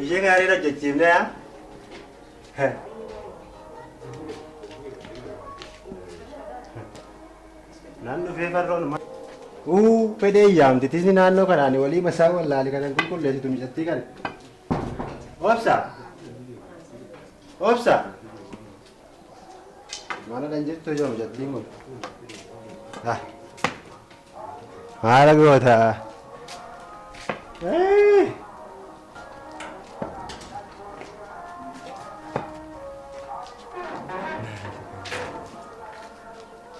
Ishee gaarii hojjechiifne yaa. Nan dhufee farroon ma. Uu fedhee yaamti tisni naannoo kanaan walii masaa wallaali kanan qulqulleessitu micattii kana. Obsa. Obsa. Mana dhan jirtu ijoo mucattiin kun. Ah. Maala goota. Eh.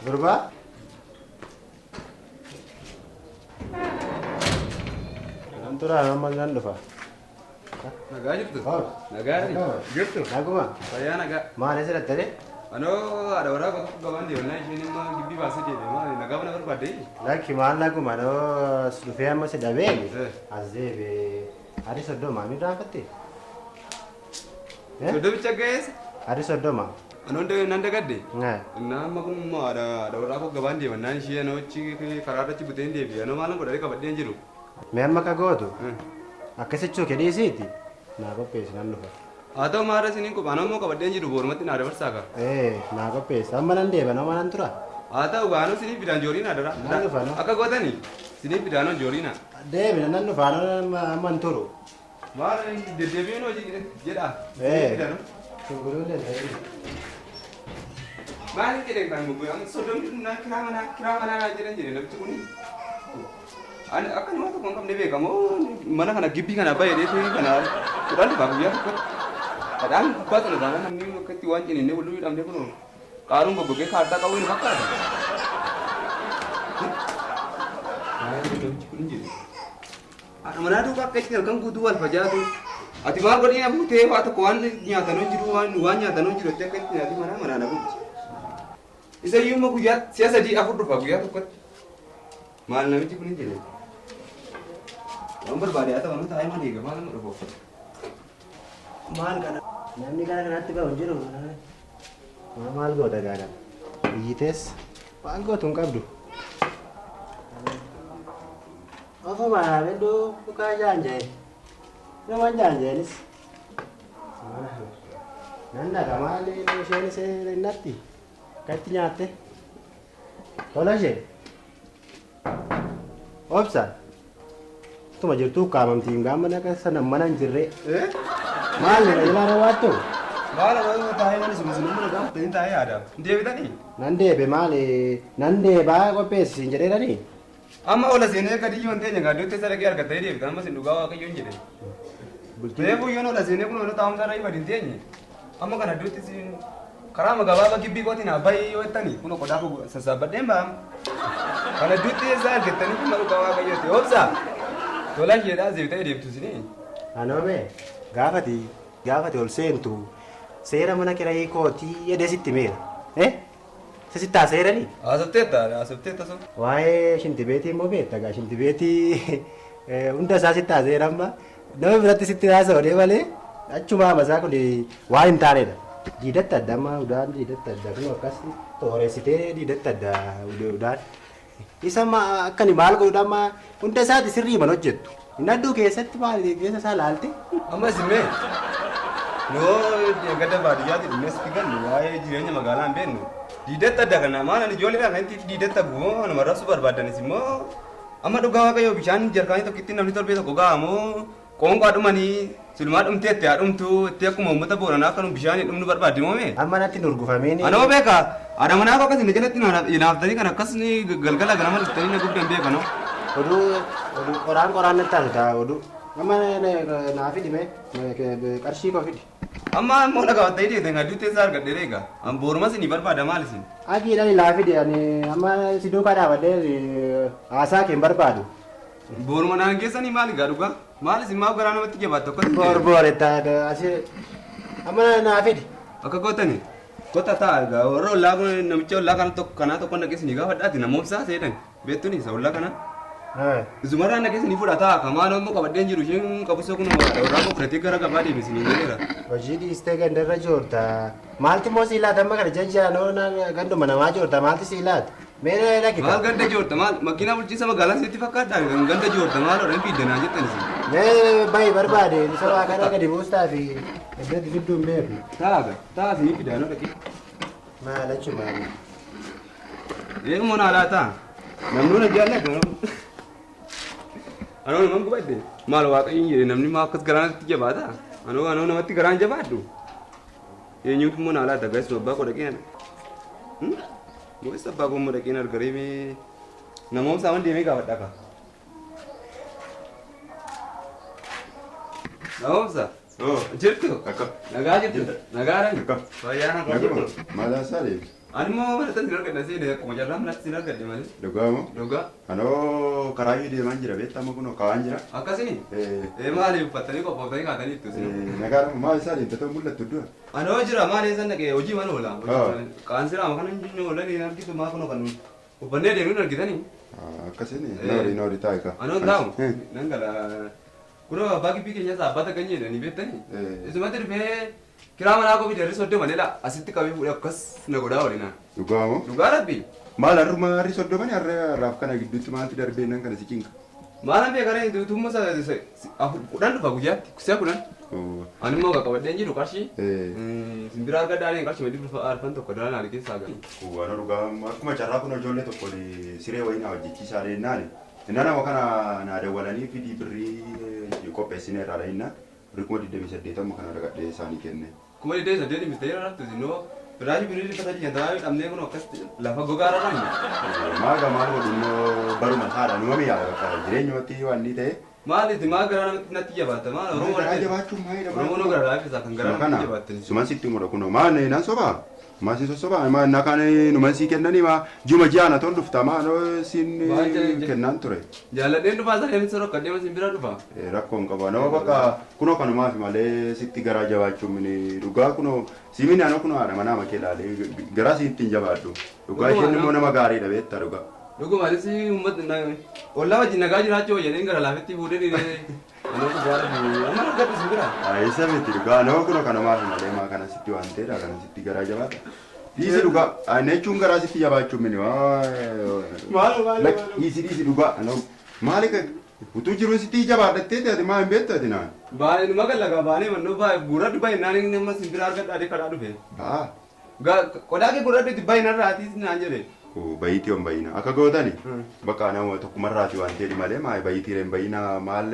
Gurbaa. Nan tura amma nan dhufa. Nagaa jirtu? Hor. Nagaa jirtu? Naguma. Fayyaa nagaa. Maal asirratti ta'e? Anoo haadha warraa bakka gabaan deemnaa isheen immoo gibbii baasee deeme maali nagaa mana barbaadde? Lakki maal naguma noo as dhufee amma si dhabee Eh. as deebi'ee Adi 30 mi raanfatte? Soddomicha ga'ees Adi 30. Anoo nan dagadde. Eh. Innaa amma kun immoo haadha warraa koo gabaan deemannaan ishee anoo achi karaa irratti buteen deebi'e anoo maalan godhadhee qabadhee hin jiru. Mee amma akka gootu Eh. akkasichuu kedhiisiiti naa qopheessi nan dhufa. Haa ta'u maarra isiniin qopha anoo immoo qabadhee hin jiru boorumatti naa dabarsaa kaa. Ee naa qopheessi amma nan deeba nama nan tura. Haa ta'u gaa anoo isiniif fidaan jooriin adara. Nan dhufa no. Akka gootani isiniif fidaanoo jooriina. Deebina nan dhufa anoo amma hin turu. Maal deddeebiin hojii jedha. Ee. Isiniif fidaanoo. Shunkuruun danda'e. Maal jedhan kan gurguru amma soddomni kun naa kiraa manaa naa jedhan jedhe namichi kun. Ani akka nama tokko hin qabne beekamoo mana kana gibbii kana bahee dheetee kana kudhan dhufaa guyyaa tokkotti. Dhadhaan gubbaa sana taanaan namni akka itti waan ciniinnee wal dhabnee kunoo qaaruun goggogee kaartaa qabu hin fakkaata. Maal namichi kun hin jedhe. Haadha manaa duukaa akka itti halkan guutuu wal facaatu. Ati maal godhii na buutee waa tokko waan nyaatanoo jiru waan nyaatanoo jiru itti akka itti nyaati manaa manaa na bulchi. Isa iyyuu immoo guyyaa si'a sadii afur dhufa guyyaa tokkotti. Maal namichi kun hin jedhe. Waan barbaade haa ta'u nama taa'ee mana eega maal nama dhufu. Maal kana? Namni gara kanatti bahu hin jiru. Maal goota gaadha? Iyyitees waan gootu hin qabdu. Ofuma hedduu bukaa jaanja'e. Naman jaanja'enis. Nan dhaqa maali isheenis natti akkatti nyaatte. Tola ishee. Obsa. Tuma jirtuu kaamamtiin gaama naqa sana mana hin jirree. Maal na ilaa rawaattu? Maal nama taa'ee mana isin isin mana gaafatanii taa'ee yaada. Deebitanii? Nan deebe maali nan deebaa qopheessi siin jedheeranii. Amma ola seenee akka diyyoon teenya gaaddootti isa dhaqee argattanii deebitan amma isin dhugaa waaqayyoon jedhe. Bultii Reefu yoon ola seenee kun ola taa'umsa irra ifa teenye. Amma kana iddootti isin karaa gabaabaa gibbii kootiin haa bahii yoo jettanii kun qodaa koo sassaabbadheen ba'a. Kana iddootti eessaa argattanii kun dhugaa waaqayyooti. Obsa tola isheedhaa zeebitee deemtu isinii. Anoome gaafati gaafati ol seentu seera mana kirayii kootii jedhee sitti himeera. Eh? Sitti haaseeranii? Haasofteetta haasofteetta sun. Waa'ee shintibeetii immoo beekta gaa shintibeetii hunda isaa sitti haaseera amma nama biratti sitti haasa'u malee achuma amasaa kun waan hin taanedha. Diidatti adda amma udaan diidatti adda kun akkas tooressitee diidatti adda udaan. Isa amma akkani maal godhudha amma hunda isaati sirrii man hojjettu. Hin adduu keessatti maal keessa isaa laalte. Amma isin mee noo gada baadiyyaatti dhumnes itti gallu waa'ee jireenya magaalaa hin beeknu. Diidatti adda kana maal ani ijoolleedhaan kan itti diidatti agu anuma rabsu barbaadanis immoo amma dhugaa waaqayyoo bishaan jarkaanii tokkitti namni torbee tokko ga'a moo qoonqoo dhumanii silumaa dhumtee itti haa dhumtu itti akkuma uummata booranaa akka nu bishaan hin dhumnu barbaadde moo mee? Amma natti hin urgufamiin. Anoo beeka haadha manaa koo akkas inni jalatti hinaaftanii kan akkas galgala ganama dhuftanii na gubdan beeka noo. Oduu oduu qoraan qoraan natti taasisa oduu. Amma naa fidi mee qarshii koo fidi. Amma immoo na qabattanii deemtan kan duutti eessaa argadhe reega. An booruma isinii barbaada maal isin? Agiidhaan laa fidi ani amma si duukaa dhaabadhee haasaa kee hin barbaadu. Booruma naan geessanii maali gaa dhugaa? Maal isin maaf garaa namatti jabaattu akkas Boor boor itti asii amma naa fidi. Akka gootani kota ta'a egaa warra ollaa kun namicha ollaa kana tokko kanaa tokko naqee isinii gaafadhaati namoomsaa seetan beektuni isa ollaa kana. Isumarraa naqee isinii fudhataa kamaan ammoo qabadheen jiru isheen qabusoo kun warraa koo fudhatee gara gabaa deeme isinii jedheera. Hojii dhiistee gandarra joorta. Maalti immoo sii laata amma kana jajjaanoo ganduma namaa joorta maalti sii laata? Mee dhaqi Maal ganda joorta maal makiinaa bulchiinsa magaalaa sitti fakkaata kan ganda joorta maal hodhan fiiddanaa jettan isin. Mee bayi barbaade isa waa kana gadi buustaa fi iddoo itti fidduu hin beeku. Taaga taa isinii fidaanoo dhaqi. Maal achumaan. Eenyummaa naa laata? Namni na jaallatu. Anoo naman gubadde maal waaqayyoon jedhe namni maa akkas garaa natti jabaata? Anoo namatti garaan jabaadhu. Eenyutu immoo naa laata gaessu abbaa koo dhaqeen Mo'is abbaa koo immoo dhaqeen argaree mee namoota isaan deemee gaafadha ka. Namoomsa. Jirtu. Akka. Nagaa jirtu. Nagaadhaan. Akka. Fayyaa nagaa jirtu. Maal haasaa deemte? Ani immoo manatti sin argadhe seene akkuma carraa manatti sin argadhe malee. Dhugaa moo? Dhugaa. Anoo karaa iyyuu deemaan jira beektaa amma kunoo kaa'aan jira. Akkasini? Ee maali uffattanii qophooftanii kaatanii ittu isin. Nagaadhuma maal isaa deemte ta'u mul'attu iddoo. Anoo jira maal eessan dhaqee hojii mana oola. Qaansiraama kana hin jiru oolan hin argitu maa kunoo kan uffannee deemnu hin argitanii. Akkasini noori noori taa'i ka. Anoo taa'u nan gala. Kunoo abbaa gibbii keenyas abbaa tagganyee jedhanii beektanii. Isumatti dhufee kiraa manaa koo fide harri 30 lela asitti qabee fuudhee akkas na godhaa oolinaan. Dhugaa moo? Dhugaa rabbi. Maal har'uma harri soddomani har'a har'aaf kana gidduutti maaltu darbee nan kana si cinqa? Maalan beekaree tuutumma 10 dhufa guyyaatti si'a 10. Ani immoo qabadheen jiru qarshii. Simbira argadhaa qarshii madii dhufa arfan tokko daran haali keessaa ga'a. Waan dhugaa akkuma carraa kun ijoollee tokko siree wayii na hojjechiisaa deennaan innaa nama kana naa dawwalanii fidii birrii qopheessine irraa dhahinnaa birrii 28,000 amma kana argadhee isaanii kenne. 28,000 miti yeroo raftu isinoo firaashii birrii 350 dhabnee kun akkas lafa gogaa irra rafna. Maaga maal godhu immoo baruma isaadha numa miyaadha bakka jireenyumatti waan inni ta'e. Maal itti maal garaa namatti natti jabaata maal Oromoo Garaa jabaachuun maalidha? Oromoo gara laafisa kan garaa namatti jabaattan. Suman sitti mudha kunoo maal nan sobaa? Maa si sossobaa maa na kan numan sii kennanii maa juma ji'aan atoon dhufta maa siin kennaan ture. Jaalladheen dhufaa sana inni sorokkadhee ma siin bira dhufa. Rakkoo hin qabu anoo bakka kunoo kanumaafi malee sitti garaa jabaachuu mini dhugaa kunoo si mini anoo kunoo haadha manaa makee ilaalee garaa sitti hin jabaadhu dhugaa isheen immoo nama gaariidha beektaa dhugaa. Dhuguma anis uummata ollaa wajjin nagaa jiraachuu wayya gara laafetti fuudhee dhiiree anoo dhugaa amma argadhu si bira. Isa miti dhugaa anoo kunoo kanumaafi malee maa kana sitti waan ta'eedha kana sitti garaa jabaata. Dhiisi dhugaa ani jechuun garaa sitti jabaachuu mini Maal maal dhiisi dhiisi dhugaa anoo maali utuu jiruun sitti jabaadhattee ati maa hin beektu ati naan. Baay'ee numa gallagaa baanee mannoo baay'ee gurra baay'ee naan inni amma simbira argadhaa kadhaa dhufe. Ba'aa. Qodaa kee gurra itti baay'ee narraatis naan jedhe. Bayitii on bayina akka gootani bakka nama tokkumarraati waan ta'eef malee maa bayitii hin bayina maal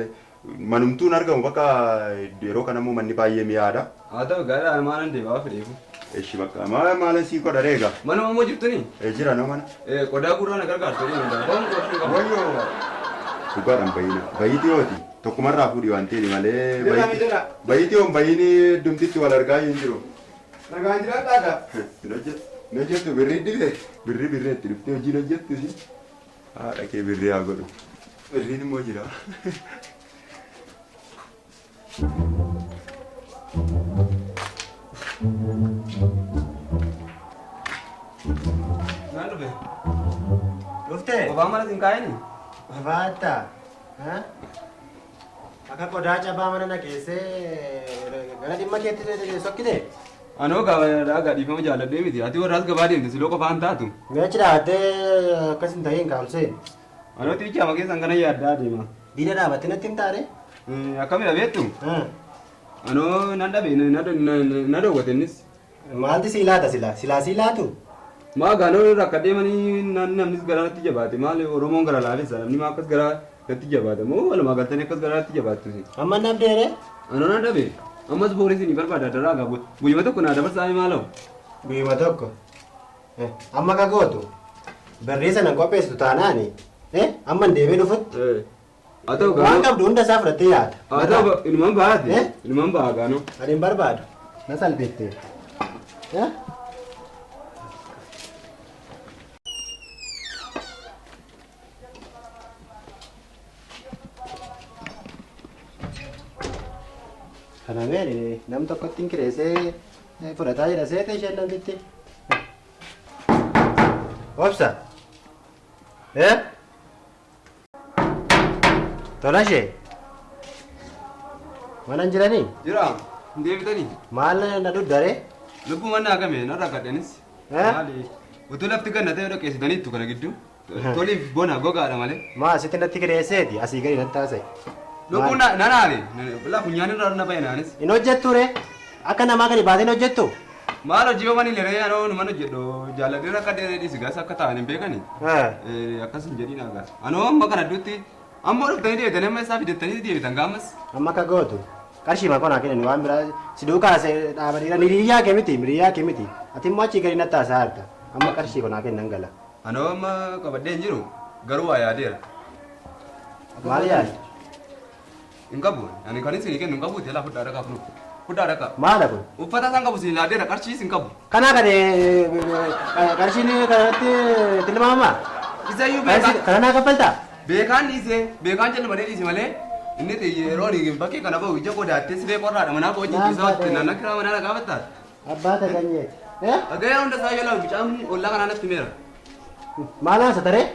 manumtuun argamu bakka yeroo kanammoo manni baay'ee mi'aadha. Haa ta'u gaariidha maalan deemaa fedheefu. Eshi bakka maal maalan sii godha reega. Manuma immoo jirtuni? Jira noo mana. Qodaa gurraa na gargaartu. Wayyoo. Dhugaadhaan bayina bayitii yooti tokkumarraa fuudhi waan ta'eef malee bayitii on bayini dumtitti wal argaa hin jiru. Nagaan jiraadhaa gaa. Hin hojjettu birrii dhibee birrii birrii itti dhuftee hojii hin hojjettu si. Haadha kee birrii haa godhu. Birriin immoo jira. Naan dhufe. Dhuftee? Qofaan mana sin kaa'ini? Baatta. Akka qodaa cabaa mana na keessee gara dhimma keetti sokkite? Anoo gaafa dhiifama jaalladhee miti. Ati warraas gabaa deemte siloo qofaan taatu. Meechi dhaabattee akkas hin ta'in kaamsee. Anoo xiichaama keessan kana yaaddaa deema. Diina dhaabattee natti hin taane? Akkamidha beektu? Anoo nan dhabe na dhoowwate innis. Maalti sii laata silaa? Silaa sii laatu? Maa gaanoo rakka deemanii namnis garaa natti jabaate maal Oromoon gara laafessa namni maa akkas garaa natti jabaate moo walumaa galtanii akkas garaa natti jabaattu. Amma nabdeere? Anoo nan dhabe ammas boorii isin barbaada daraa gaa guyyuma tokko naa dabarsaa maaloo. Guyyuma tokko. Amma ka gootu birrii sana qopheessitu taanaani amma hin deebi'ee dhufutti. Haa ta'u Waan qabdu hunda isaa fudhattee yaada. Haa ta'u inuman baate inuman ba'a gaanoo. Ani hin barbaadu. Na salphifte. Kana meeni nam tokkotti hin kireessee fudhataa jira seete isheen namtitti. Obsa. Tola ishee. Mana hin jiranii? Jira hin deebitanii? Maal na duddaree? Lubbuu manni hagame narra gadhanis. Maali? Utuu lafti ganna ta'e dhoqqeessitaniittu kana gidduu. Toliif bona gogaadha malee. Maa sitti natti kireesseeti asii gadi natti haasa'e. Lukkuun nan aare. Laa funyaan irraa na ba'e naanis. Hin hojjettu ree? Akka namaa gadi baatee hin hojjettu? Maal hojii homan illee anoo numan hojjedhu jaalladhee akka dheeree dhiisi gaas akka ta'an hin beekani. Akkas hin jedhiin agaa. Anoo amma kana adduutti amma dhuftanii deebitanii amma isaa fidattanii deebitan gaammas. Amma akka gootu qarshii maqaa naa kennan waan biraa si duukaa dhaabanii hiriyyaa kee miti hiriyyaa kee miti ati immoo achii gadi natti haasa'aa jirta amma qarshii konaa kennan gala. Anoo amma qabadhee hin jiru garuu waa yaadeera. Maal yaadde? Hin qabu ani kan isin kennu hin qabu teelaa fudhaa dhaqaa kunuu fudhaa dhaqaa. Maala kun? Uffata isaan qabu isin laadeera qarshiis hin qabu. Kanaa kan qarshiin kanatti tilmaamamaa? Isayyuu beekaa. Kana naa kaffaltaa? Beekaan dhiisee beekaan jedhu malee dhiise malee inni yeroo ani bakkee kana bahu ija godaattee siree qorraadha manaa koo hojii isaa wajjin naannoo kiraa manaa na gaafatta. Abbaa taganyeeti. Dhaga'ee hunda isaa jala mucaan ollaa kanaa natti meera. Maal haasa taree?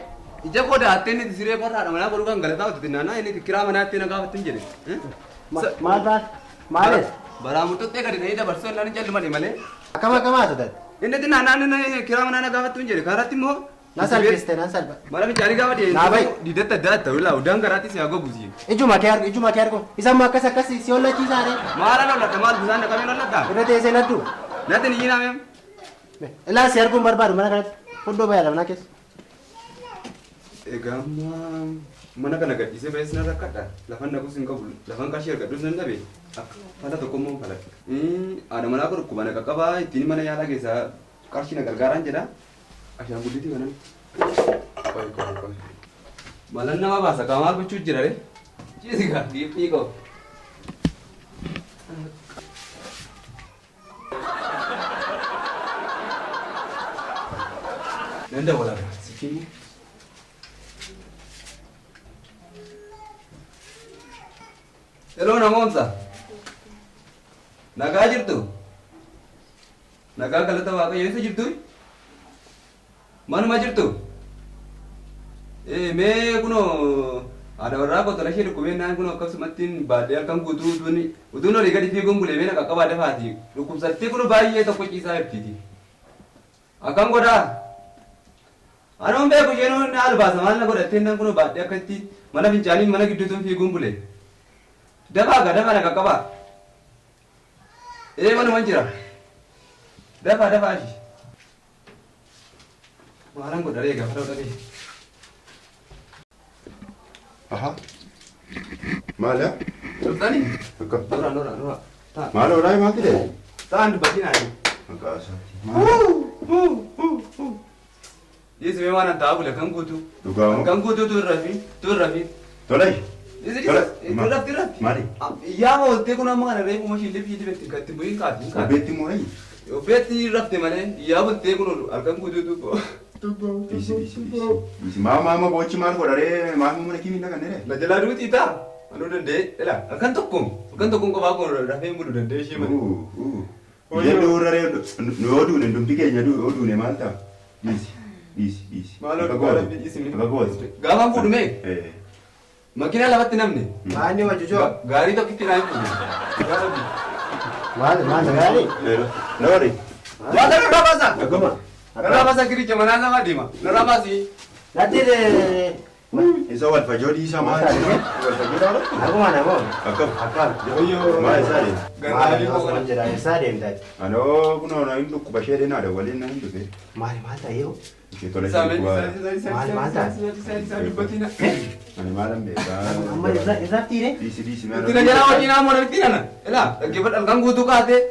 Ija godaattee inni siree qorraadha manaa godhuu kan galataa hojjete naannoo inni kiraa manaatti na gaafatti hin jedhe. Maal taate? Maalis? Baraa muxuxxee gadi dhahee dabarsuu illaan hin jallu malee. Akkam akkam haasa taate? Inni naannoo inni kiraa manaa na gaafattu hin jedhe kanarratti immoo. Na salphiste na salpha. Mana fincaanii gaafa Naa bahi. dhiyeessu diidatti adda adda ta'u udaan garaatti si haa goguusi. Ijuma kee argu ijuma kee argu isa immoo akkas akkas si hollachiisaa ree. Maala lolladha maal bisaan dhaqamee lolladha. Irra teessee laddu. Natti ni jiiname. Ilaa si arguun barbaadu mana kanatti hunduu bayaadha mana keessa. Egaa amma mana kana gadhiisee ba'ees nan rakkadha. Lafan dhaqus hin qabu. Lafan qarshii argadhus nan dhabe. Akka fala tokko immoo faladha. Haadha manaa kun dhukkuba na qaqqabaa ittiin mana yaalaa keessaa qarshii na gargaaraan jedha. Ashaangulliitii kanan. Qoy qoy qoy. Malan nama baasa kaa maal gochuu jira ree? Ciisi kaa giiphii koo. Nan dawwala kaa sichi immoo. Heloo namoomsa. Nagaa jirtu? Nagaa galata waaqayyo eessa jirtu? Manuma jirtu? Ee mee kunoo haadha warraa koo tola ishee dhukkubee naan kunoo akkasumatti baadhee halkan guutuu utuun utuun olii gadi fiiguun bulee mee na qaqqabaa dafaati dhukkubsattee kunoo baay'ee tokko ciisaa jirtiiti. Akkam godhaa? Anuun beeku isheen na albaasa maal na godhattee naan kunoo baadhee akkatti mana fincaanii mana gidduutuun fiiguun bulee. Dafaa gaa dafaa na qaqqabaa. Ee manuman jira. Dafaa dafaa ishii. Maalan godha ree gaafa dhabee. Aha. Maala? Dhuftanii? Akka. Nora nora nora. Taa. Maal oolaa maal fide? Taan dubbatiin ani. Maqaa isaati. Maal? Dhiisi mee waan an taa'aa bule kan guutuu. Dhugaa moo? Kan guutuu tu irra fi tu irra fi. Tolai. Dhiisi Tola. dhiisi. Tu irratti irratti. Maali? Yaa ooltee kun amma kana reefu mashii lifi lifi kan itti bu'iin kaati. Obbeetti moo ayi? Obbeetti rafte malee yaa bultee kun halkan guutuutu koo. Dhiisi dhiisi dhiisi. Dhiisi maa maa boochi maal godha ree maal mana kimi hin dhaqanne ree? Na jalaa duutii ta'a. Anuu danda'e ila halkan tokko halkan tokkoon qofaa kun rafee hin bulu danda'e ishee malee. Isheen duurra ree nu yoo duune dubbi keenya yoo duune maal ta'a? Dhiisi dhiisi dhiisi. Maaloo Akka dhugaa goote. rabbi dhiisi mee. Akka goote. Gaafaan fuudhu mee Eh. makiinaa lafatti namni. Maanni wajjujoo. Gaarii tokkitti naa hin fuudhu. Dhugaa rabbi. Maal maal gaarii? Loori. Waata narraa baasa. Akkuma. Narraa baasa giricha manaa nama deema. Narraa baasi. Natti Isa wal fajoo dhiisaa maal? Wal fajoo dhaala? Akkuma namoo. Akkam. Akkam. Maal isaa deema? Maal osoo jedha eessaa deemtaa? Anoo kunoo na hin dhukkuba ishee deenaa waliin na hin dhufe. Maal maal ta'ee hoo? Ishee tola ishee dhukkuba. Maal maal ta'a? Ani maalan beekaa. Amma irra fiire? Dhiisi dhiisi. Itti na jalaa wajjin ammoo namitti nana. Ilaa dhaggeeffadhu halkan guutuu kaatee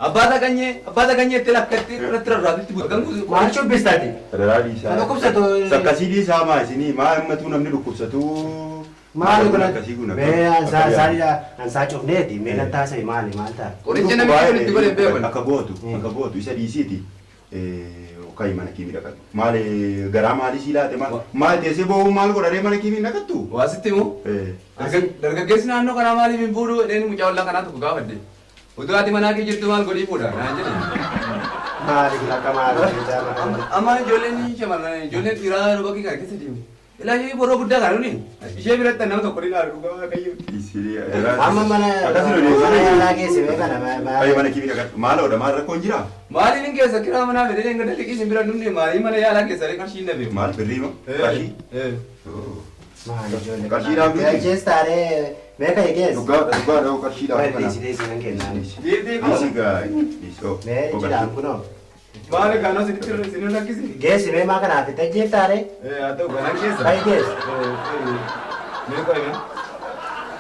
abbaa dhaganyee abbaa dhaganyee itti lakkatti irratti rarraatutti bu'u. Halkan guutuu. Maal shubbistaati? Sadaraa dhiisaa. Kan dhukkubsatu. Sakkasii dhiisaa maa isinii maa himmatuu namni dhukkubsatu. Maali kun? Akkasii kun Mee ansaa ansaa ansaa cufneeti mee nan taasise maali maal ta'a? Qoricha namichi kun itti godhe hin beekan. Akka gootu akka gootu isa dhiisiiti. Kayi mana kiimii dhaqatu. Maali garaa maalii sii laate maal maal teessee boo'uu maal godharee mana kiimii hin dhaqattu? Waa sitti himu. Dargaggeessi naannoo kanaa maaliif hin fuudhu jedheen mucaa ollaa kanaa tokko gaafadhe. Utuu ati manaa kee jirtu maal godhii fuudha naan jedhe. Maali kun akka maali? Amma ijoolleen shamarran ijoolleen dhiiraa yeroo bakkee kana keessa deemu. Ilaa ishee boroo guddaa kan nuni. Ishee biratti nama tokko ilaalu dhugaa Waaqayyo. Amma mana mana yaalaa geesse mee kana Fayyii mana kibii dhagaa maaloodha maal rakkoon jiraa? Maaliin hin keessa kiraa manaa fedhee hin gadda liqii bira dhumne maaliin mana yaalaa keessa qarshii hin dhabe. Maal birrii moo? Qarshii? Maal ijoollee Qarshiidhaaf miti. Achees taanee mee kan geesse? Dhugaadha dhugaadha qarshiidhaaf Wal kana. dhiisi dhiisi nan kennaa. Dhiirtii kun Dhiisi gaa dhiisi. Mee jedhaan kunoo. Maali gaanoo sinitti sinin rakkisi? Geessi mee maa kanaaf itti ajjeef taanee? Haa ta'u ganan keessa. Kan geesse. Mee qo'i mee.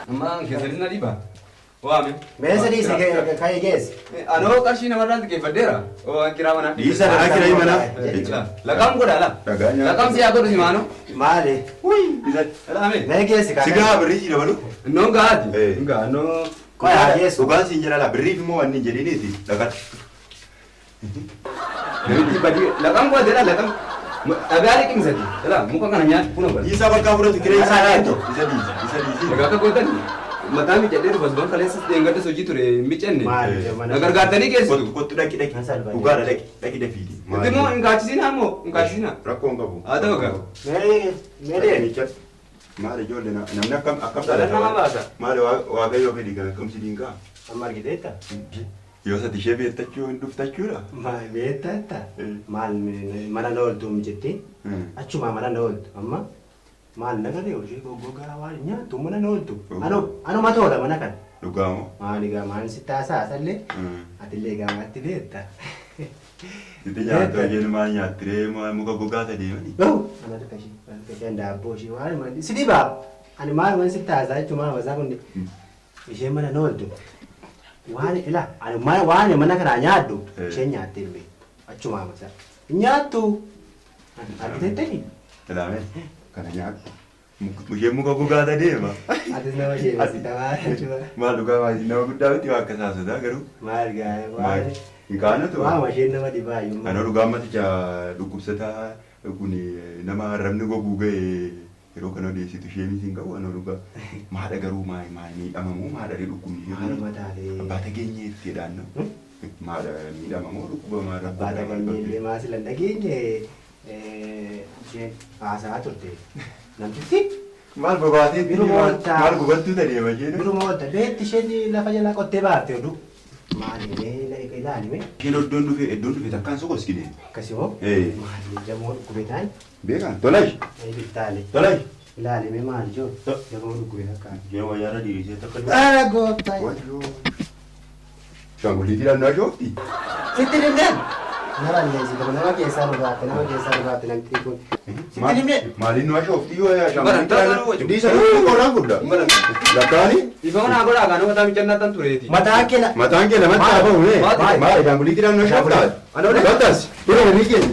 Amma keessanis na dhiba. Waame. Mee sadii si kan geesse. Anoo qarshii namarraa liqeeffadheera. Waan kiraa manaa. Dhiisa dhagaa kiraa manaa. Laqam godha la. Dhagaa nyaata. Laqam si haa godhu si maano. Maali? Laame. Mee geessi Si gaa birrii si dabalu? Innoon gahaati. Eh. Gaa annoo. Qo'i haa geessu. Dhugaan siin jedhala birriif immoo waan hin jedhiniiti dhagaa. Namitti badii laqam godha jedha laqam. Dhagaa liqimsati. Dhala muka kana nyaatu kuna godha. Dhiisaa bakka fudhatu kiree isaa nyaatu. Isa dhiisi isa dhiisi. Egaa akka gootan mataa miicadhee dhufas ban kaleessas dheengaddas hojii ture hin miiccanne. Maali? Na gargaartanii geessitu. Kottu dhaqi dhaqi. Nan salphate. Dhugaadha dhaqi dhaqi dafiiti. Itti immoo hin kaachisiinaa immoo hin kaachisiinaa. Rakkoo hin qabu. Haa ta'u gaa. Mee mee deemi. Maali ijoollee namni akkam akkam Dhala nama baasa. Maali waaqayyoo fedhi kan akkam si dinqaa? Amma argiteetta? Yoo sati ishee beektachuu hin dhuftachuudha. Maal beektatta? Maal mana na ooltu jetti? Achuma mana na ooltu amma maal nagarree ishee goggogaa waan nyaattu mana na ooltu. Anuma toola mana kana. Dhugaamoo. Maal egaa maal si taasaa asallee atillee egaa maatti beekta. Sitti nyaattu ajeen maal nyaattiree muka gogaa deemani. Bahu ana harka ishee harka ishee daabboo ishee waan si dhibaa ani maal waan si taasaa jechuun maal kun ishee mana na ooltu. Waan ila ani waan mana kanaa nyaaddu isheen nyaattee hin beektu achuma masa nyaattu argiteettani. Ilaame kana nyaattu. Isheen muka gogaa deema. Atis nama ishee beeksita jechuudha. Maal dhugaa maal nama guddaa miti waa akka saasotaa garuu. Maal gaa waan Hin kaanatu. waama isheen nama dhibaa iyyuu. Anoo dhugaa ammaticha dhukkubsataa kun nama arrabni goguu ga'e yeroo kana odeessitu isheenis hin qabu anoo dhugaa maadha garuu maal maal miidhamamoo maadha dhukkubni ishee Maaluma taatee. abbaa tageenyee itti jedhaan maadha miidhamamoo dhukkuba maal Abbaa tageenyee illee maa sila hin dhageenye isheen haasaa turte namtichi. Maal bobaatee Biruma ooltaa. maal gubattuu tadeema isheen. Biruma oolta beetti isheen lafa jalaa qottee baafte oduu. Maali mee ilaali mee. Isheen iddoon dhufe iddoon dhufe takkaan sokoskine. Akkasimoo. Eh. Maali jamoo dhukkube ta'an. Beekan tolai Bittaale. tolai. Ilaali mee maali joo jamoo dhukkube fakkaata. Isheen wayyaarra diriirsee takka. Ara gooftaa. Shaangulliitii naannoo shoofti. Sitti dhimneen. Nama alleessite nama keessaa nu baate nama keessaa nu baate namti kun. Sitti dhimneen. Maaliin nu shoofti yoo yaa Barantaa garuu wajju. Dhiisa nuti qorraan guddaa. Lakkaani. Dhiifama naa godhaa gaanoo mataa miiccannaa tan tureeti. Mataan kee Mataan kee lamatti haa bahu mee. Maali? Maali shaangulliitii naannoo shooftaa. Anoo Bakkas. Dura walii keenya.